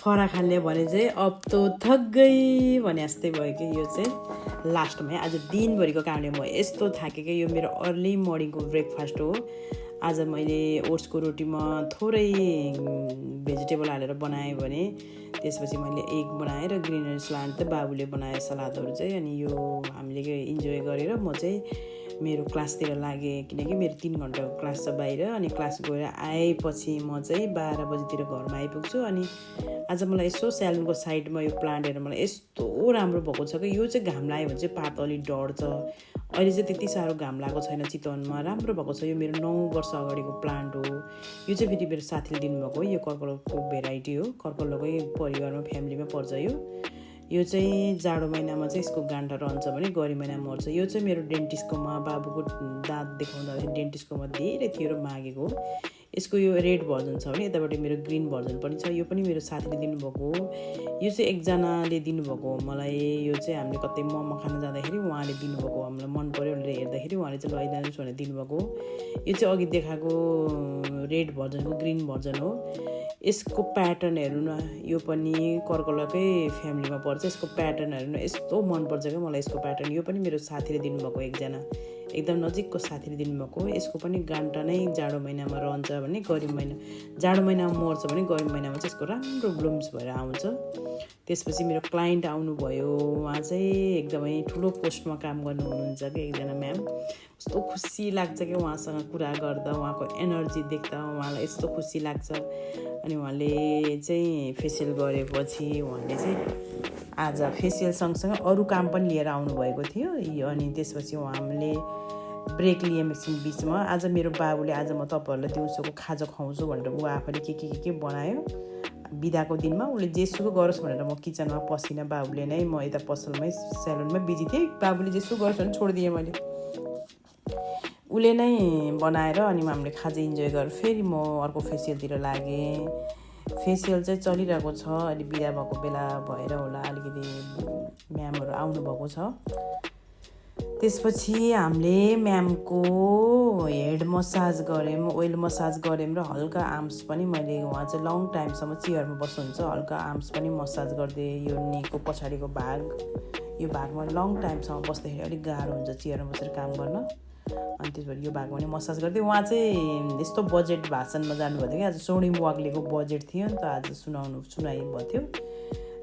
फरा खानले भने चाहिँ अब त थक गई भने जस्तै भयो कि यो चाहिँ लास्टमा आज दिनभरिको कामले म यस्तो थाकेँ कि यो मेरो अर्ली मर्निङको ब्रेकफास्ट हो। आज मैले ओट्सको रोटीमा थोरै भेजिटेबल हालेर बनाएँ भने त्यसपछि मैले एग बनाएँ र ग्रिनरी सलाद त बाबुले बनाए सलादहरू चाहिँ। अनि यो हामीले इन्जोय गरेर म चाहिँ मेरो क्लासतिर लागेँ, किनकि मेरो 3 घन्टाको क्लास छ बाहिर। अनि क्लास गएर आएपछि म चाहिँ 12 बजीतिर घरमा आइपुग्छु। अनि आज मलाई यसो स्यालुनको साइडमा यो प्लान्ट हेरेर मलाई यस्तो राम्रो भएको छ कि यो चाहिँ घाम लाग्यो भने चाहिँ पात अलिक डढ्छ। अहिले चाहिँ त्यति साह्रो घाम लागेको छैन चितवनमा, राम्रो भएको छ। यो मेरो 9 वर्ष अगाडिको प्लान्ट हो। यो चाहिँ फेरि मेरो साथीले दिनुभएको हो। यो कर्कलको भेराइटी हो, कर्कलकै परिवारमा फ्यामिलीमा पर्छ यो चाहिँ जाडो महिनामा चाहिँ यसको गान्ठा रहन्छ भने गरी महिनामा मर्छ। यो चाहिँ मेरो डेन्टिस्टकोमा बाबुको दाँत देखाउँदाखेरि डेन्टिस्टकोमा धेरै थियो र मागेको। यसको यो रेड भर्जन छ भने यताबाट मेरो ग्रिन भर्जन पनि छ। यो पनि मेरो साथीले दिनुभएको हो। यो चाहिँ एकजनाले दिनुभएको हो मलाई। यो चाहिँ हामीले कतै मोमो खान जाँदाखेरि उहाँले दिनुभएको हो। हामीलाई मन पऱ्यो भनेर हेर्दाखेरि उहाँले चाहिँ लैजानुहोस् भनेर दिनुभएको हो। यो चाहिँ अघि देखाएको रेड भर्जनको ग्रिन भर्जन हो। यसको प्याटर्न हेर्नु न, यो पनि कर्कलकै फ्यामिलीमा पर्छ। यसको प्याटर्न हेर्नु न, यस्तो मनपर्छ क्या मलाई यसको प्याटर्न। यो पनि मेरो साथीले दिनुभएको, एकजना एकदम नजिकको साथीले दिनुभएको। यसको पनि गान्टा नै जाडो महिनामा रहन्छ भने गर्मी महिना, जाडो महिनामा मर्छ भने गर्मी महिनामा चाहिँ यसको राम्रो ब्लुम्स भएर आउँछ। त्यसपछि मेरो क्लाइन्ट आउनुभयो। उहाँ चाहिँ एकदमै ठुलो पोस्टमा काम गर्नु हुनुहुन्छ कि एकजना म्याम। कस्तो खुसी लाग्छ कि उहाँसँग कुरा गर्दा, उहाँको एनर्जी देख्दा उहाँलाई यस्तो खुसी लाग्छ। अनि उहाँले चाहिँ फेसियल गरेपछि उहाँले चाहिँ आज फेसियल सँगसँगै अरू काम पनि लिएर आउनुभएको थियो। अनि त्यसपछि हामीले ब्रेक लियौँ एकछिन बिचमा। आज मेरो बाबुले आज म तपाईँहरूलाई दिउँसोको खाजा खुवाउँछु भनेर ऊ आफैले के बनायो बिदाको दिनमा। उसले जेसुकै गरोस् भनेर म किचनमा पसिनँ। बाबुले नै, म यता पसलमै सेलुनमै बिजी थिएँ। बाबुले जेसुकै गरोस् भने छोडिदिएँ मैले। उसले नै बनाएर अनि हामीले खाजा इन्जोय गरेर फेरि म अर्को फेसियलतिर लागेँ। फेसियल चाहिँ चलिरहेको छ। अहिले बिदा भएको बेला भएर होला अलिकति म्यामहरू आउनुभएको छ। त्यसपछि हामीले म्यामको हेड मसाज गऱ्यौँ, ओइल मसाज गऱ्यौँ र हल्का आर्म्स पनि मैले, उहाँ चाहिँ लङ टाइमसम्म चेयरमा बस्नुहुन्छ, हल्का आर्म्स पनि मसाज गरिदिएँ। यो निको पछाडिको भाग, यो भागमा लङ टाइमसम्म बस्दाखेरि अलिक गाह्रो हुन्छ चेयरमा बसेर काम गर्न। अनि त्यसपछि यो भागमा पनि मसाज गरिदिएँ। उहाँ चाहिँ यस्तो बजेट भाषणमा जानुभएको थियो कि आज स्वर्णिम वाग्लेको बजेट थियो नि त, आज सुनाइएको थियो।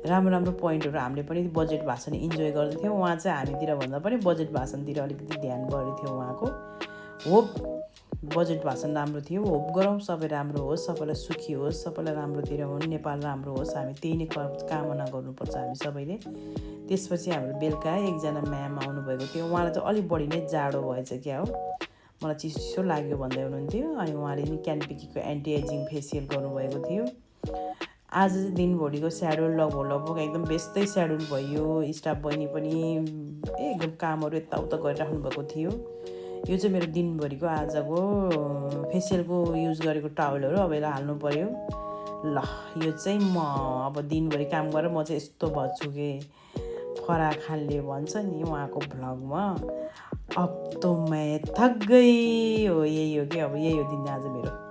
राम्रो राम्रो पोइन्टहरू हामीले पनि बजेट भाषण इन्जोय गर्दै थियौँ। उहाँ चाहिँ हामीतिर भन्दा पनि बजेट भाषणतिर अलिकति ध्यान बढी थियो उहाँको। होप बजेट भाषण राम्रो थियो। होप गरौँ सबै राम्रो होस्, सबैलाई सुखी होस्, सबैलाई राम्रोतिर हुन्, नेपाल राम्रो होस्। हामी त्यही नै कामना गर्नुपर्छ हामी सबैले। त्यसपछि हाम्रो बेलुका एकजना म्याम आउनुभएको थियो। उहाँलाई चाहिँ अलिक बढी नै जाडो भएछ क्या हो, मलाई चिसो चिसो लाग्यो भन्दै हुनुहुन्थ्यो। अनि उहाँले नि क्यानपिकीको एन्टी एजिङ फेसियल गर्नुभएको थियो। आज दिनभरिको स्याड्युल लगभग एकदम व्यस्तै स्याड्युल भयो। स्टाफ बहिनी पनि एकदम कामहरू यताउता गरिराख्नु भएको थियो। यो चाहिँ मेरो दिनभरिको आजको फेसियलको युज गरेको टावलहरू अब यसलाई हाल्नु पऱ्यो। ल यो चाहिँ म अब दिनभरि काम गरेर म चाहिँ यस्तो भन्छु कि फरा खानले भन्छ नि उहाँको भ्लगमा, अब त मैं थक गई हो, यही हो कि अब यही हो दिन आज मेरो।